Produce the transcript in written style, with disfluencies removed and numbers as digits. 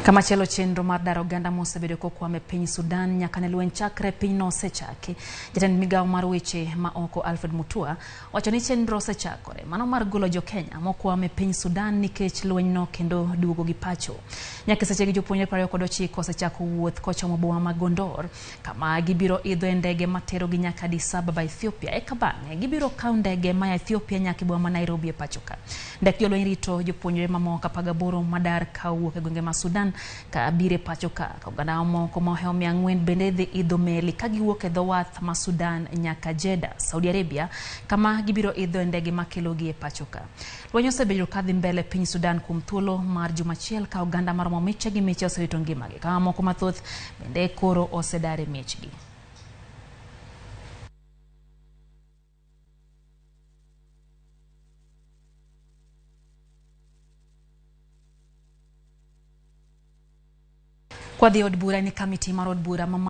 Kamachielo, chenro mar daro oganda mosebedo kokwamo e piny Sudan nyaka ne lweny chakre pinyno osechaki. Jatend migawo mar weche ma oko Alfred Mutua wacho ni chenro osechakore mano mar golo jo Kenya mokwamo e piny Sudan nikech lwenyno kendo duogo gi pacho. Nyaka sechegi jopuonjre 29 osechako wuoth kochomo boma ma Gondor kama gibiro idho e ndege materogi nyaka Addis Ababa, Ethiopia, eka bang'e gibiro kawo ndege maya Ethiopia nyaka e boma ma Nairobi e pacho ka. Ndek jolweny rito jopuonjre mamoko 18 madar ka owuok e gwenge ma Sudan ka biro e pacho ka. Oganda mamoko ma ohewo 400 bende dhi idho meli ka giwuok e dho wath ma Sudan nyaka Jeddah, Saudi Arabia, kama gibiro idho e ndege makelogi e pacho ka. Lweny osebedo ka dhi mbele piny Sudan kuom thuolo mar juma achiel ka oganda maromo miche gi miche osewito ngimagi, ka mamoko mathoth bende koro osedar e miechgi. Kwadhi od bura ni kamiti mar od bura ma